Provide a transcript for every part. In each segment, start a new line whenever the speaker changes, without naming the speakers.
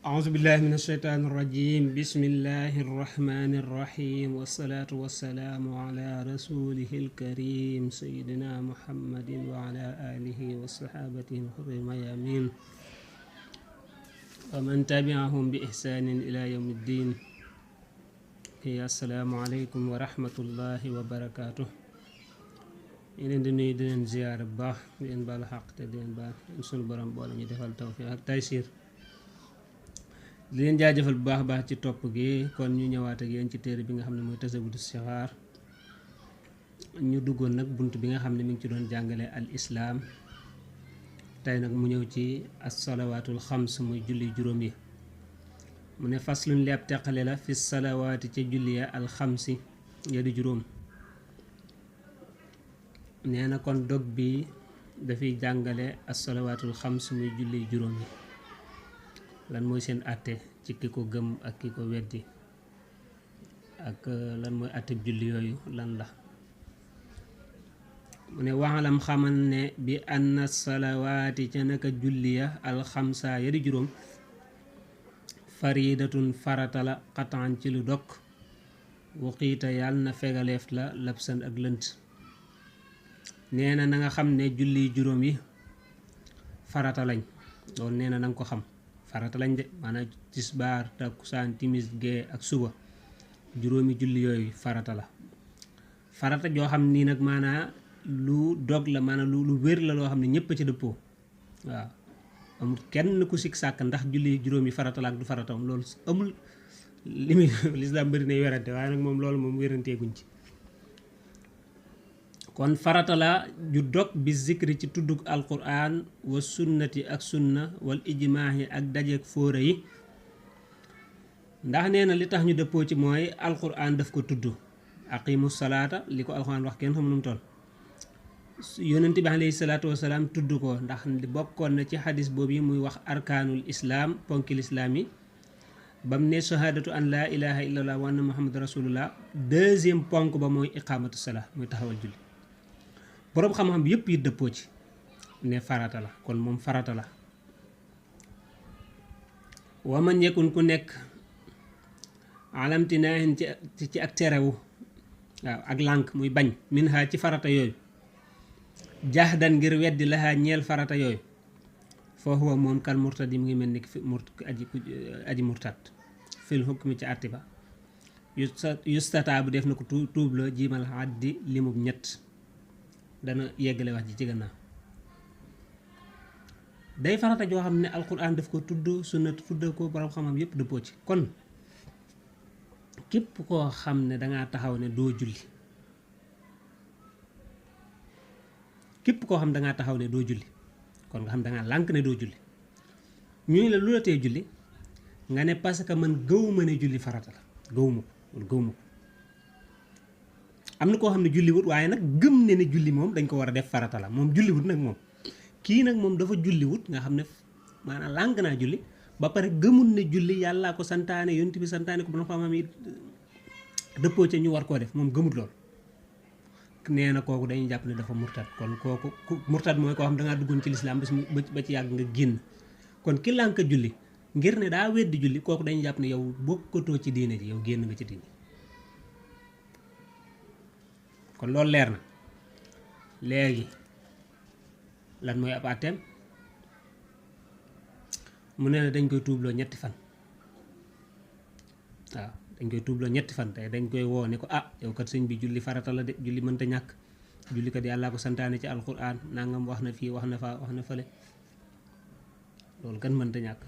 أعوذ بالله من الشيطان الرجيم بسم الله الرحمن الرحيم والصلاة والسلام على رسوله الكريم سيدنا محمد وعلى آله وصحابته الغر الميامين ومن تبعهم بإحسان إلى يوم الدين. السلام عليكم ورحمة الله وبركاته. yeneen di nuyu di leen ziyaar bu baax di leen baal xaq te di leen baal sunu borom boole ñu defal tawfiq ak taysiir di leen jaajëfal bu baax baax ci topp gi. kon ñu ñëwaat ak yéen ci téere bi nga xam ne mooy tasawudu sixaar. ñu duggoon nag bunt bi nga xam ne mi ngi ci doon jàngale al islaam. tey nag mu ñëw ci as-salawaatul xams muy julli juróom yi. mu ne faslun li ab teqale la fi salawaati ca julli ya al xamsi ya di juróom. nee na kon dog bi dafay jàngale as-salawaatul xams muy julli juróom yi lan mooy seen àtte ci ki ko gëm ak ki ko weddi ak lan mooy àtteb julli yooyu lan la. mu ne waxalam xamal ne bi anna salawaati ca naka julli ya alxamsa ya di juróom faridatun farata la xataan ci lu dog wuqiita yàlla na fegaleef la labsan ak lënt. nee na nga xam ne julli juróom yi farata lañ loolu nee na nga ko xam farata lañ de maanaam tisbaar takkusaan timis gee ak suba juróomi julli yooyu farata la. farata joo xam nii nag maanaam lu dog la maanaam lu wér la loo xam ne ñëpp a ci dëppoo waaw amul kenn ku sikk sàkk ndax julli juróom yi farata la ak du farata loolu amul li muy lislaam bëri nay werante waaye nag moom loolu moom wéranteeguñ ci. kon farata la ju dog bi zikri ci tuddug alquran wa sunnati ak sunna wal ijmaahi ak dajeek fóora yi ndax nee na li tax ñu dëppoo ci mooy alquran daf ko tudd aqimu salaata li ko alquran wax kenn xam nu mu toll. yonent bi alayhi salaatu wasalaam tudd ko ndax bokkoon na ci xadis boobu yi muy wax arkaanul islaam ponkil islaam yi bam ne shahadatu an laa ilaha illallah wa anna muhammad rasulullah deuxième ponk ba mooy iqaamatu salaa muy taxawal julli. boroom xam-xam bi yëpp yi dëppoo ci ne farata la kon moom farata la. waman yekun ku nekk alamtinaahin ci ak terewu waaw ak lànk muy bañ min ha ci farata yooyu jahdan ngir weddi lahaa ñeel farata yooyu fa huwa moom kal murtad yi mu ngi mel ni aji murtad fil hukmi ci àtti ba yustataa bu def na ko tuub la jiimal addi limub ñett dana yeggale wax ji ci gannaaw. day farata joo xam ne alquran daf ko tudd sunna tudd ko borom xam-xam yépp dëppoo ci. kon képp koo xam ne dangaa taxaw ne doo julli képp koo xam dangaa taxaw ne doo julli kon nga xam dangaa lànk ne doo julli ñu ne la lu la tee julli nga ne parce que man gëwuma ne julli farata la gëwuma ko am na koo xam ne julliwut waaye nag gëm ne julli moom dañ ko war a def farata la moom julliwut nag moom kii nag moom dafa julliwut nga xam ne maanaam lànk naa julli ba pare gëmul ne julli yàllaa ko santaane yonent bi santaane ko ba nga xam ne dëppoo ca ñu war koo def moom gëmut lool. nee na kooku dañuy jàpp ne dafa murtad kon kooku murtad mooy koo xam dangaa duggoon ci lislaam ba ci yàgg nga génn kon ki lànk julli ngir ne daa weddi julli kooku dañuy jàpp ne yow bokkatoo ci diine ji yow génn nga ci diine. kon loolu leer na léegi lan mooy ab àtteem mu ne dañ koy tuubloo ñetti fan waaw dañ koy tuubloo ñetti fan tey dañ koy woo ne ko yow kat sëñ bi julli farata la de julli mënta ñàkk julli kat yàllaa ko santaane ci alquran nangam wax na fii wax na faa wax na fële loolu kan mënta ñàkk.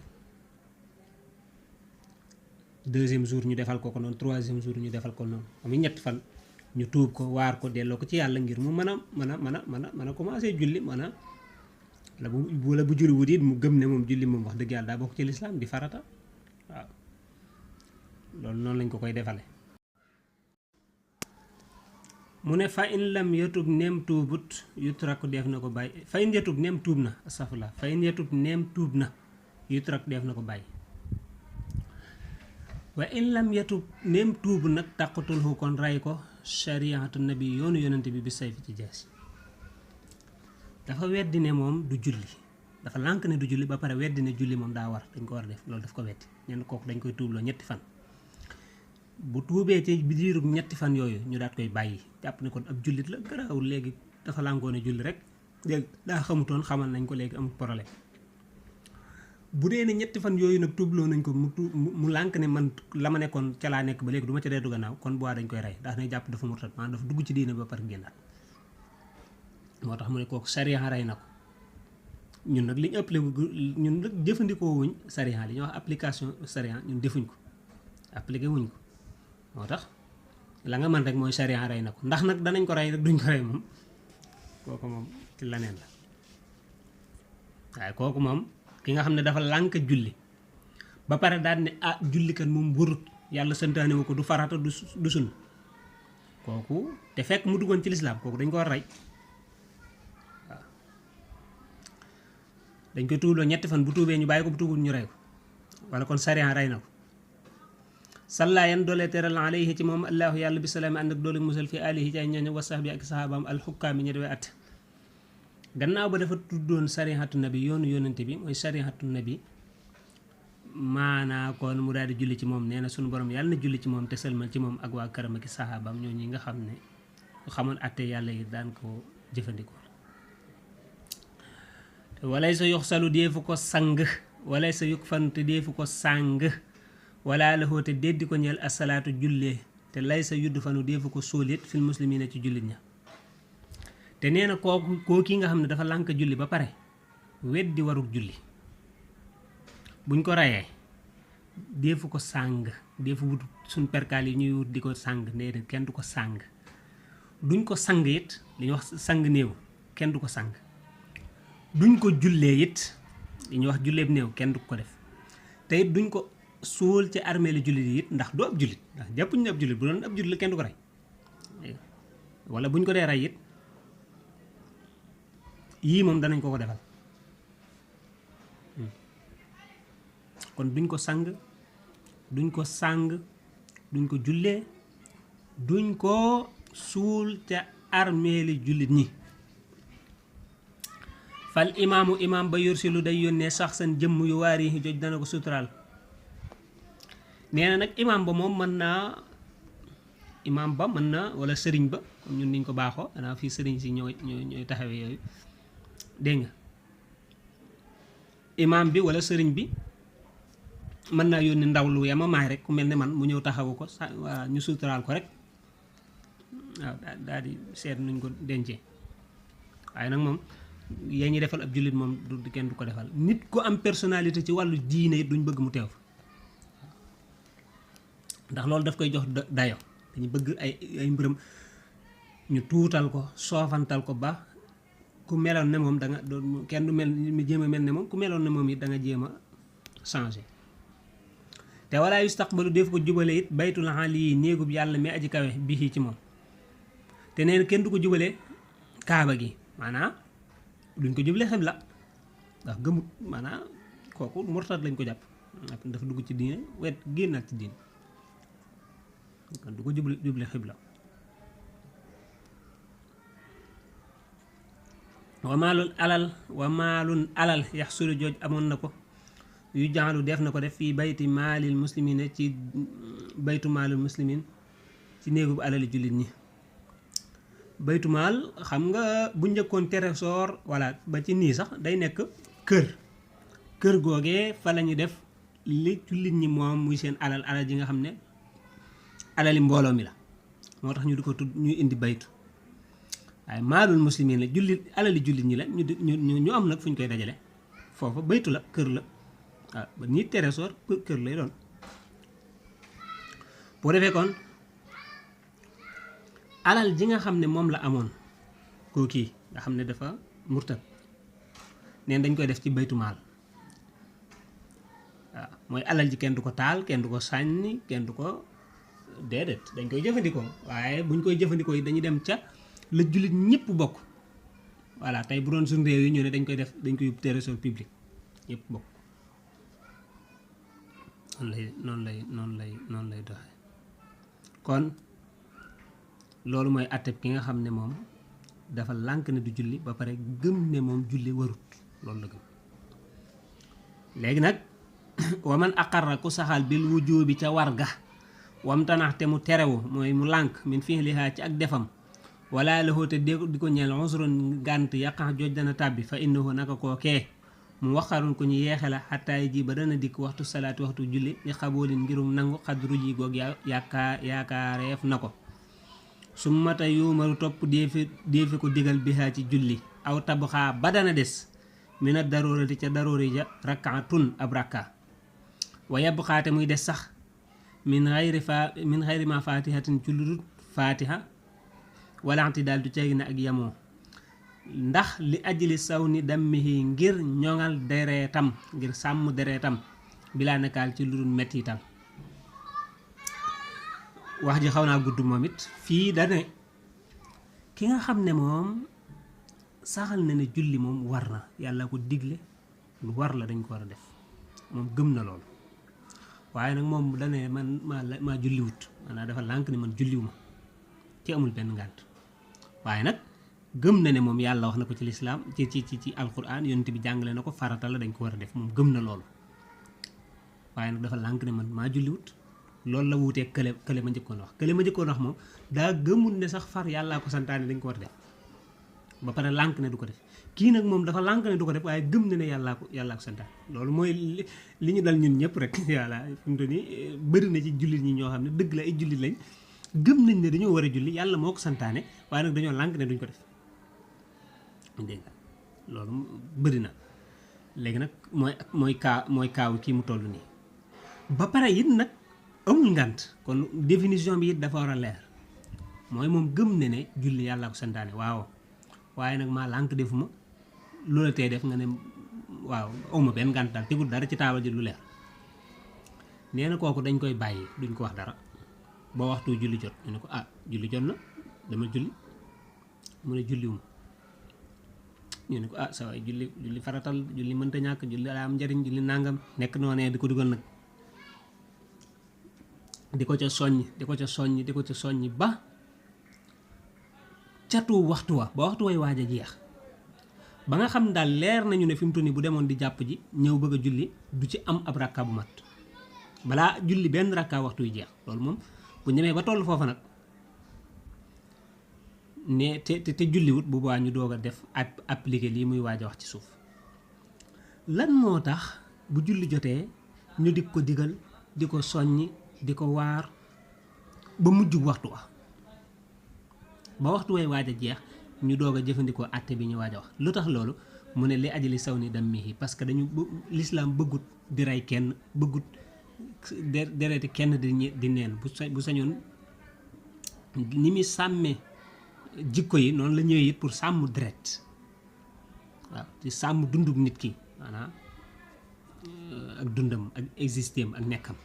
deuxième jour ñu defal ko noonu troisième jour ñu defal ko noonu am ñetti fan ñu tuub ko waar ko delloo ko ci yàlla ngir mu mën a commencé julli wala bu julli wut it mu gëm ne moom julli moom wax dëgg yàlla daa bokk ci lislaam di farata waaw loolu noonu lañ ko koy defale. mu ne fa in lam yatub neem tuubut yutrak def na ko bàyyi fa in yatub neem tuub na astafurlah fa in yatub neem tuub na yutrak def na ko bàyyi. wa in lam yatub neem tuub nag taqatulhu kon ray ko shariatu nabi yoonu yonente bi sayfi ci jaasi dafa weddi ne moom du julli dafa lànk ne du julli ba pare weddi ne julli moom daa war dañ ko war a def loolu daf ko weddi ñenn kooku dañ koy tuubloo 3 fan bu tuubee ci biiru 3 fan yooyu ñu daat koy bàyyi jàpp ne kon ab jullit la garaawul léegi dafa lànkoo ne julli rek léegi daa xamutoon xamal nañ ko léegi amul problème bu dee ne 3 fan yooyu nag tuubloo nañ ko mu lànk ne man la ma nekkoon ca laa nekk ba léegi du ma ca dee du gannaaw kon bu waa dañ koy rey ndax ne jàpp dafa murtad maanaam dafa dugg ci diine ba pare génnaat moo tax mu ne kooku sariya rey na ko ñun nag li ñu ëppale ñun nag jëfandikoo wuñ sariya li ñuy wax application sariya ñun defuñ ko appliqué wuñ ko moo tax la nga mën rek mooy sariya rey na ko ndax nag danañ ko rey rek duñ ko rey moom kooku moom ci leneen la waaye kooku moom ki nga xam ne dafa lànk julli ba pare daal ne ah julli kan moom warut yàlla santaane wu ko du farata du sunna kooku te fekk mu duggoon ci lislaam kooku dañ ko war rey waaw dañ koy tuubloo 3 fan bu tuubee ñu bàyyi ko bu tuubul ñu rey ko wala kon sariya rey na ko salla yan doole teral alayhi ci moom allahu yàlla bi salaami ànd ak doole musal fi alihi ci ay ñooñu wa sahbi ak sahabaam alxukkaami ñi dewee at gannaaw ba dafa tuddoon sarihatu nabi yoonu yónnante bi mooy sarihatu nabi maanaa kon mu daal di julli ci moom nee na sunu borom yàlla na julli ci moom te sëlmal ci moom ak waa këram ak sahabaam ñoo ñi nga xam ne xamoon atte yàlla yi daan ko jëfandikoo te walay sa yoxsalu deefu ko sang walay sa yuk fante deefu ko sàng wala la xoote déddi ko ñeel asalaatu jullee te lay sa yudd fanu deefu ko sóolit fil muslimina ci jullit ña te nee na koo kii nga xam ne dafa lànk julli ba pare weddi waruk julli buñ ko rayee deefu ko sàng deefu wut suñ perkaal yi ñuy wut di ko sàng déedéet kenn du ko sàng duñ ko sang it li ñuy wax sang néew kenn du ko sang duñ ko jullee it li ñuy wax julleeb néew kenn du ko def te it duñ ko suul ci armée li jullit yi it ndax du ab jullit ndax jàppuñ ne ab jullit bu doon ab jullit kenn du ko rey wala buñ ko dee rey it yii moom danañ ko defal kon duñ ko sang duñ ko sàng duñ ko jullee duñ ko suul ca armeeli jullit ñi fal imaamu imaam ba yursilu day yónnee sax seen jëmm yu waar yi joj dana ko suturaal nee na nag imaam ba moom mën na wala sëriñ ba comme ñun niñ ko baaxoo danaa fii sëriñ si ñooy taxawee yooyu dégg nga imaam bi wala sëriñ bi mën naa yónni ndaw lu yemamaay rek ku mel ne man mu ñëw taxawu ko waa ñu suturaal ko rek waaw daal di seet nuñ ko dencee waaye nag moom yee ñi defal ab jullit moom du kenn du ko defal nit ku am personnalité ci wàllu diine it duñ bëgg mu teew fa ndax loolu daf koy jox dayo dañu bëgg ay mbërëm ñu tuutal ko soofantal ko ba ku meloon ne moom da nga kenn du mel jéem a mel ne moom ku meloon ne moom it da nga jéem a changé te wala yustaqbalu def ko jubale it baytul ali yi néegub yàlla mi aji kawe bii ci moom te neen kenn du ko jubale kaaba gi maanaam duñ ko jubale xibla ndax gëmut maanaam kooku murtad lañ ko jàpp dafa dugg ci diine wet génnaat ci diine kon du ko jubale xibla wa maalun alal yaxsulu jooj amoon na ko yu jaalu def na ko def fii bayti maalil muslimina ci baytu maalil muslimin ci néegu alali jullit ñi baytu maal xam nga bu njëkkoon trésor walla ba ci nii sax day nekk kër googee fa la ñu def li jullit ñi moom muy seen alal ji nga xam ne alali mbooloo mi la moo tax ñu di ko tudd ñuy indi baytu waaye maalul muslimin la alali jullit ñi la ñu am nag fu ñu koy dajale foofa baytu la kër la waaw ba nii trésor kër lay doon boo defee kon alal ji nga xam ne moom la amoon kii nga xam ne dafa murtad neen dañ koy def ci baytu maal waaw mooy alal ji kenn du ko taal kenn du ko sànni kenn du ko déedéet dañ koy jëfandikoo waaye buñ koy jëfandikoo yi dañuy dem ca la jullit ñëpp bokk voilà tey bu doon suñu réew yi ñu ne dañ koy yóbbu trésor public ñëpp bokk noonu lay doxee kon loolu mooy atteb ki nga xam ne moom dafa lànk ne du julli ba pare gëm ne moom julli warut loolu la gëm léegi nag waman aqarra ku saxal bil wujubi ca warga wam tanax te mu terewu mooy mu lànk min fi'liha ci ak defam wala lahu te di ko ñeel usrun gànt yaqax jooj dana tàbbi fa innahu naka koo kee mu waxarun ko ñu yeexe la xattaay ji ba dana dikk waxtu salaati waxtu julli li xaboolin ngirum nangu xadru ji goog yaakaareef na ko su mata yuumaru topp déefi ko digal bihaa ci julli aw tabxaa ba dana des mina daroorati ca daroori ja rakkaatun ab rakka wa yabxaate muy des sax min xayri ma fatihatin ci ludut fatiha walanti daal du ceegi na ak yamoo ndax li ajli saw ni dammihi ngir ñoŋal dereetam ngir sàmm dereetam bilaa nakaal ci lu dul mettital wax ji xaw naa gudd moom it fii dane ki nga xam ne moom saxal na ne julli moom war na yàlla ko digle lu war la dañ ko war a def moom gëm na loolu waaye nag moom dane man maa julliwut maanaam dafa lànk ne man julliwuma ci amul benn ngànt waaye nag gëm na ne moom yàlla wax na ko ci lislaam ci alquran yonent bi jàngale na ko farata la dañ ko war a def moom gëm na loolu waaye nag dafa lànk ne man maa julliwut loolu la wuutee kële ma njëkkoon wax moom daa gëmul ne sax far yàllaa ko santaane dañ ko war a def ba pare lànk ne du ko def kii nag moom dafa lànk ne du ko def waaye gëm na ne yàllaa ko santaane loolu mooy li ñu dal ñun ñëpp rek yàlla fi mu toll nii bëri na ci jullit ñi ñoo xam ne dëgg la ay jullit lañ gëm nañ ne dañoo war a julli yàlla moo ko santaane waaye nag dañoo lànk ne duñ ko def dégg nga loolu bëri na léegi nag mooy kaaw kii mu toll nii ba pare it nag amul ngànt kon définition bi it dafa war a leer mooy moom gëm ne ne julli yàlla ko santaane waaw waaye nag maa lànk defuma loola tey def nga ne waaw awma benn ngànt daal tegul dara ci taabal ji lu leer nee na kooku dañ koy bàyyi duñ ko wax dara ba waxtu julli jot ñu ne ko julli jot na dama julli mu ne julliwuma ñu ne ko sa waay julli faratal julli mënta ñàkk julli daa am njariñ julli nàngam nekk noonee di ko dugal nag di ko ca soññ ba catu waxtu wa ba waxtu way waaj a jeex ba nga xam daal leer nañu ne fi mu toll nii bu demoon di jàpp ji ñëw bëgg a julli du ci am ab rakka bu mat balaa julli benn rakka waxtu yu jeex loolu moom bu ñemee ba toll foofa nag ne te julliwut bu boobaa ñu doog a def appliquer lii muy waaj a wax ci suuf lan moo tax bu julli jotee ñu di ko digal di ko soññi di ko waar ba mujj waxtu wa ba waxtu way waaj a jeex ñu doog a jëfandikoo àtte bi ñu waaj a wax lu tax loolu mu ne li ajali saw ni dammihi parce que dañu l'islam bëggut di rey kenn bëggut dereeti kenn di neen bu sañoon ni muy sàmmee jikko yi noonu la ñëwee it pour sàmm deret waaw ci sàmm dundub nit ki maanaam ak dundam ak existeem ak nekkam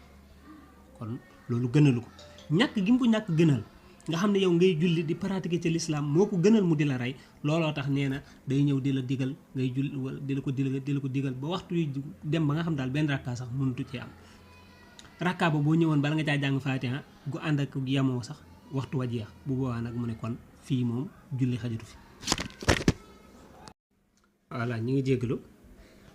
kon loolu gënalu ko ñàkk gi mu ko ñàkk gënal nga xam ne yow ngay julli di pratiquer ci l'islam moo ko gënal mu di la rey looloo tax nee na day ñëw di la digal ngay julli wala di la ko digal ba waxtu yu dem ba nga xam daal benn rakka sax mënutu ci am rakka ba boo ñëwoon bala nga caa jàng Faatiha gu ànd ak yamoo sax waxtu wa jeex bu boobaa nag mu ne kon fii moom julli xajatu fi voilà ñu ngi jégalu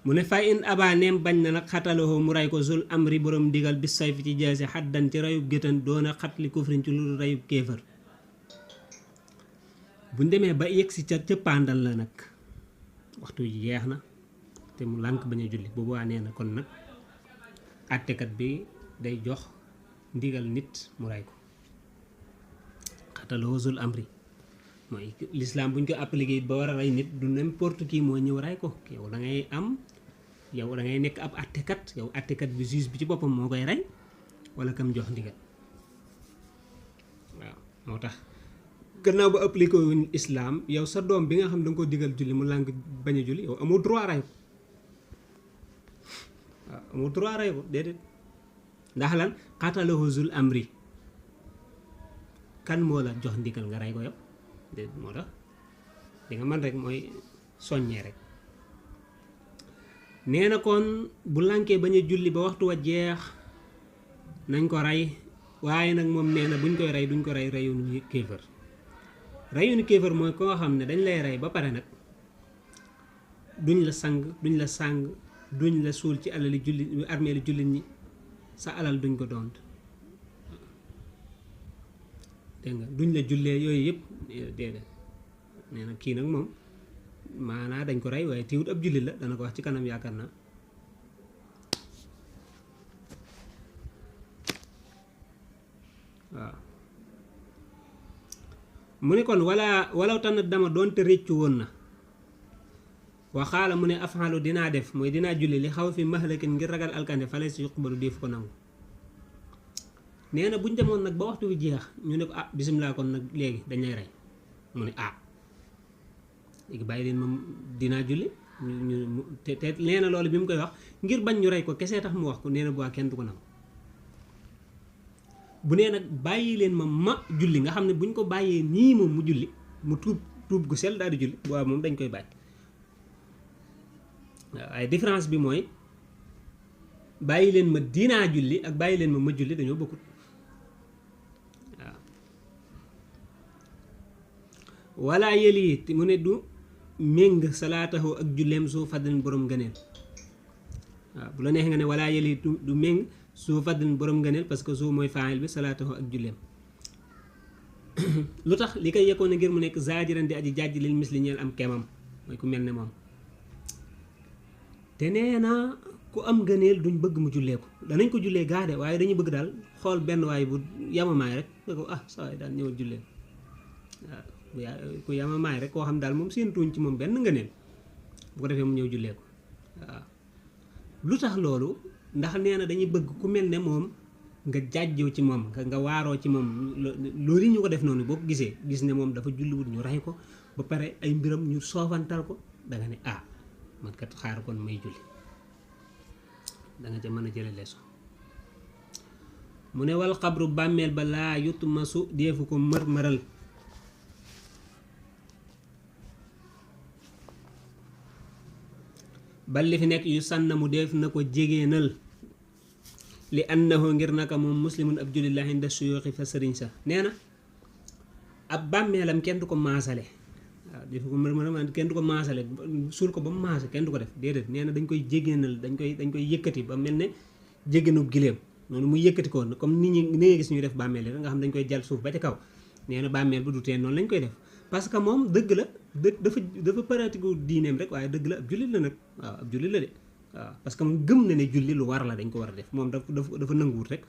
mu ne fay in aba neem bañ na nag xataloo mu rey ko zul amri borom digal bis sayf ci jaasi xaddan ci rayub géttan doona xat li kufrin ci lu rayub kéefër buñ demee ba yegg si ca pàndal la nag waxtu yi jeex na te mu lànk bañ a julli bu boobaa nee na kon nag àttekat bi day jox ndigal nit mu rey ko xataloo zul amri mooy l'islam buñ ko appliqué ba war a rey nit du n'importe qui moo ñëw rey ko yow da ngay nekk ab attekat yow attekat bi juge bi ci boppam moo koy rey wala kam jox ndigal waaw moo tax gannaaw ba appliqué wuñ islam yow sa doom bi nga xam da nga ko digal julli mu lànk bañ a julli yow amoo droit rey ko waaw amoo droit rey ko déedéet ndax lan xatalahu zul amri kan moo la jox ndigal nga rey ko yow déedéet moo tax li nga man rek mooy soññee rek nee na kon bu lànkee bañ a julli ba waxtu wa jeex nañ ko rey waaye nag moom nee na buñ koy rey duñ ko rey reyunu kéefër reyunu kéefër mooy koo xam ne dañ lay rey ba pare nag duñ la sang duñ la sàng duñ la suul ci alali jullit armeeli jullit ñi, sa alal duñ ko doon dégg nga duñ la jullee yooyu yëpp déedéet. nee na kii nag moom maanaa dañ ko rey waaye tiwut ab jullit la, dana ko wax ci kanam yaakaar naa. waaw mu ne kon walaw tanat dama doonte réccu woon na waxaala mu ne afxalu dinaa def mooy dinaa julli li xaw fi mahlakin ngir ragal alkande fale si yuqbalu def ko nangu. nee na buñ demoon nag ba waxtu wi jeex ñu ne ko bisimilah kon nag léegi dañay rey mu ne léegi bàyyi leen moom dinaa julli te nee na loolu bi mu koy wax ngir bañ ñu rey ko kese tax mu wax ko. nee na bu waa kenn du ko nangu. bu nee nag bàyyi leen ma julli nga xam ne buñ ko bàyyee nii moom mu julli mu tuub gu sel daal di julli waaw moom dañ koy bàyyi. waaw waaye différence bi mooy bàyyi leen ma dinaa julli ak bàyyi leen ma julli dañoo bokkut. waaw walla yëli mu ne du méng salaatahu ak julleem soo fadlin borom ngëneel. waaw bu la neexee nga ne walla yëli du méng soo fadlin borom ngëneel parce que soo mooy faayil bi salaatahu ak julleem. lu tax li koy yekkoon ngir mu nekk zaajiran di aji jàjj lil misli ñeel am kemam mooy ku mel ne moom. te nee na ku am ngëneel duñ bëgg mu jullee ko danañ ko jullee gaade waaye dañuy bëgg daal xool benn waay bu yamamaay rek ne ko sa waay daal ñëwal jullee waaw ku yamamaay rek koo xam daal moom séentuñ ci moom benn ngëneel bu ko defee mu ñëw jullee ko. waaw lu tax loolu ndax nee na dañuy bëgg ku mel ne moom nga jàjjoo ci moom nga waaroo ci moom loolu ñu ko def noonu boo ko gisee gis ne moom dafa julliwut ñu rey ko ba pare ay mbiram ñu soofantal ko da nga ne man kat xaar kon may julli da nga ca mën a jële leçon. mu ne wal xabru bàmmeel ba laa yutmasu deefu ko mërmëral. bal li fi nekk yu sànna mu def na ko jegeenal li annahu ngir naka moom muslimun ab jullit la inda suyuuxi fa sëriñ sa. nee na ab bàmmeelam kenn du ko maasale. waaw def ko mën kenn du ko maasale suul ko ba mu maase kenn du ko def déedéet. nee na dañ koy jégéenal dañ koy yëkkati ba mel ne jégéenu giléem noonu muy yëkkati ko comme ni nga gis ñuy def bàmmeel yi nga xam dañ koy jal suuf ba ca kaw. nee na bàmmeel bu du tee noonu lañ koy def parce que moom dëgg la dafa pratique diineem rek waaye dëgg la ab jullit la nag. waaw ab jullit la de waaw parce que moom gëm na ne julli lu war la dañ ko war a def moom dafa nanguwut rek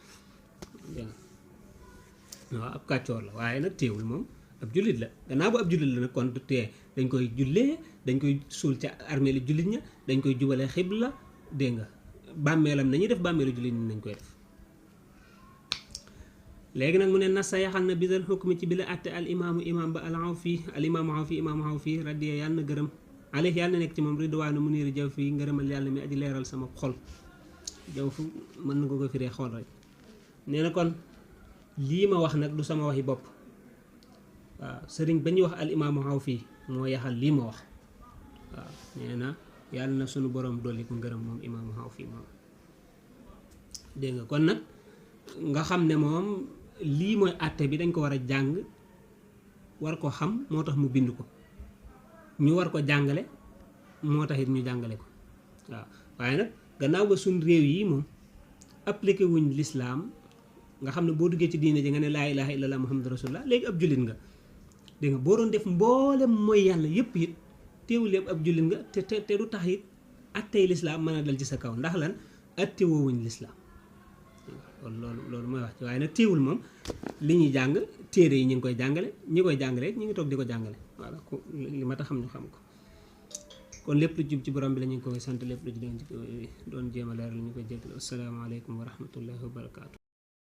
waaw ab kàccoor la waaye nag teewul moom ab jullit la gannaaw bu ab jullit la nag kon du tee dañ koy jullee dañ koy suul ca armée li jullit ña dañ koy jubale xibla dégg nga bàmmeelam nañuy def bàmmeelu jullit ñi nañ koy def. léegi nag mu ne nas sa yaxal na bisal xukmi ci bi la àtte al imaamu imaam ba al Awfi al imaamu Awfi radiya yàlla na gërëm aleyhi yàlla na nekk ci moom ridwaanu mu niiri jaw fii ngërëmal yàlla mi aji leeral sama xol jaw fu mën na ko firee xol rek. nee na kon lii ma wax nag du sama waxi bopp waaw sëriñ ba ñuy wax al imaamu Awfi moo yaxal lii ma wax waaw. nee na yàlla na sunu borom dolli ko ngërëm moom imaamu Awfi moom dégg nga kon nag nga xam ne moom lii mooy àtte bi dañ ko war a jàng war ko xam moo tax mu bind ko ñu war ko jàngale moo tax it ñu jàngale ko waaw. waaye nag gannaaw ba suñ réew yi moom appliqué wuñ lislaam nga xam ne boo duggee ci diine ji nga ne laa ilaha illallah muhammadu rasulullah léegi ab jullit nga dégg nga boo doon def mboolem mooy yàlla yëpp it teewul yëpp ab jullit nga te du tax it attey lislaam mën a dal ci sa kaw ndax lan atte woowuñ lislaam loolu mooy wax ci. waaye nag teewul moom li ñuy jàng téere yi ñu ngi koy jàngale ñi koy jàngale ñu ngi toog di ko jàngale voilà li ma tax xam ñu xam ko. kon lépp lu jub ci borom bi la ñu ngi koy sant lépp lu ci doon jéem a leeral ñu koy jéggal. asalaamaaleykum wa rahmatullahi wa barakaatu.